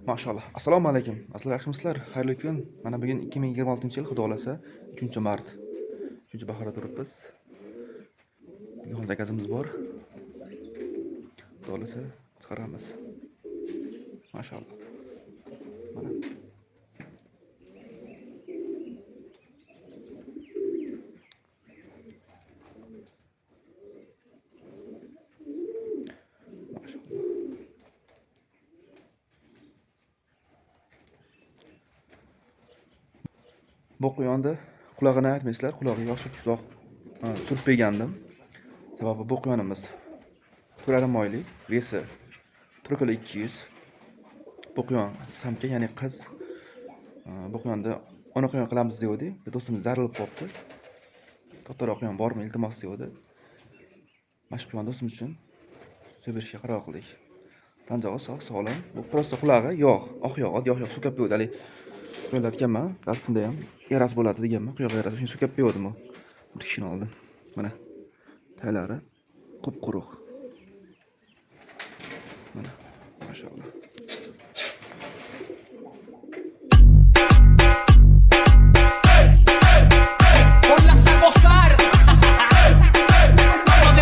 Mashalloh. Assalomu alaykum. Aslan, yaxshimisizlar? Xayrli kun. Mana bugun 2026-yil, Xudo xolasa, 3-mart. 3-bahorda turibmiz. Bugun zakazimiz bor. Xudo xolasa chiqaramiz. Mashalloh. Mana. Mashalloh. Bu quyonni qulog'ini aytmaysizlar, qulog'iga yog' surtib bergandim. Sababi bu quyonimiz 4,5 oylik, вес i 4 kilo 200. Bu quyon самка, ya'ni qiz. Bu quyonni ona quyon qilamiz degandik. Bir do'stimiz zarilib qolibdi. Kattaroq quyon bormi, iltimos, degandi. Mana shu quyonni do'stimiz uchun berishga qaror qildik. Tan jog'i sog', sog'lom. Bu просто qulog'i yog', oq yog', oddiy oq yog' so'kab qo'ydi. Haligi qo'yayotganman, darsida ham yarasi bo'ladi deganman. Quyoq yarasi shuni so'kab qo'ygandim u. Bir kishini oldin. Mana taylari qup-quruq. Mana, mashalloh.